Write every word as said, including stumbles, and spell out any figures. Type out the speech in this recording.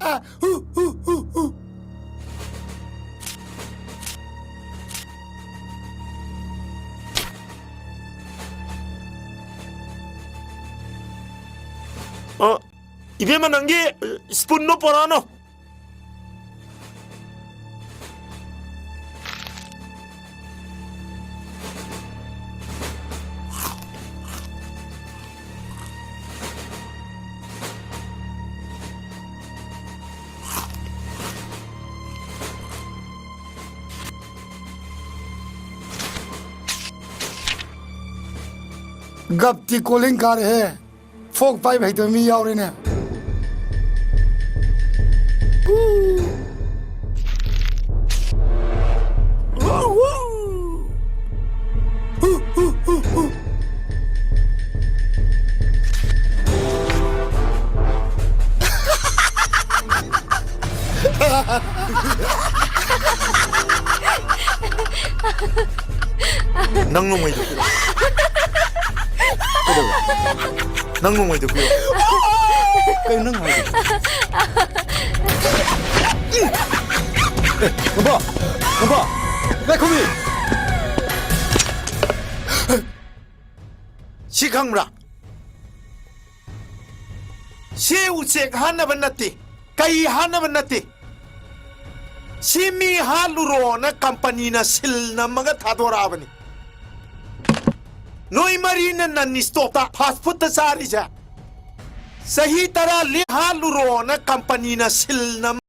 ꯑ, ꯍꯨ, ꯍꯨ, ꯍꯨ, ꯍꯨ꯫ ꯑ, ꯏꯕꯦꯝꯃ, ꯅꯪꯒꯤ ꯁ꯭ꯄꯨꯟꯗꯣ ꯄꯣꯔꯛꯑꯅꯣ꯫ ꯒꯞꯇꯤ ꯀꯣꯂꯤꯡ ꯀꯥꯔꯦꯍꯦ꯫ ꯐꯣꯛ ꯄꯥꯏꯕ ꯍꯩꯇꯕ ꯃꯤ ꯌꯥꯎꯔꯦꯅꯦ꯫ ꯅꯪ ꯅꯣꯡꯃꯩꯗꯣ ꯄꯤꯔꯛꯑꯣ꯫ ꯀꯩꯗꯧꯔꯦ? ꯅꯪ ꯅꯣꯡꯃꯩꯗꯣ ꯄꯤꯔꯛꯑꯣ꯫ ꯀꯩꯅꯣ ꯅꯪ ꯍꯥꯏꯗꯣ? ꯑꯦ, ꯅꯣꯡꯕ! ꯅꯣꯡꯕ! ꯉꯥꯏꯈꯣꯃꯤ! ꯁꯤ ꯈꯪꯕ꯭ꯔꯥ? ꯁꯤ ꯎꯆꯦꯛ ꯍꯥꯠꯅꯕ ꯅꯠꯇꯦ, ꯀꯩ ꯍꯥꯠꯅꯕ ꯅꯠꯇꯦ꯫ ꯁꯤ ꯃꯤ ꯍꯥꯠꯂꯨꯔꯣꯅ ꯀꯝꯄꯅꯤꯅ ꯁꯤꯜ ꯅꯝꯃꯒ ꯊꯥꯗꯣꯔꯛꯑꯕꯅꯤ꯫ ꯅꯣꯏ ꯃꯔꯤꯅ ꯅꯟ ꯁ꯭ꯇꯣꯞꯇ ꯐꯥꯁ ꯐꯨꯗꯇ ꯆꯥꯔꯤꯁꯦ꯫ ꯆꯍꯤ ꯇꯔꯥ ꯂꯦ-, ꯍꯥꯠꯂꯨꯔꯣꯅ ꯀꯝꯄꯅꯤꯅ ꯁꯤꯜ ꯅꯝ-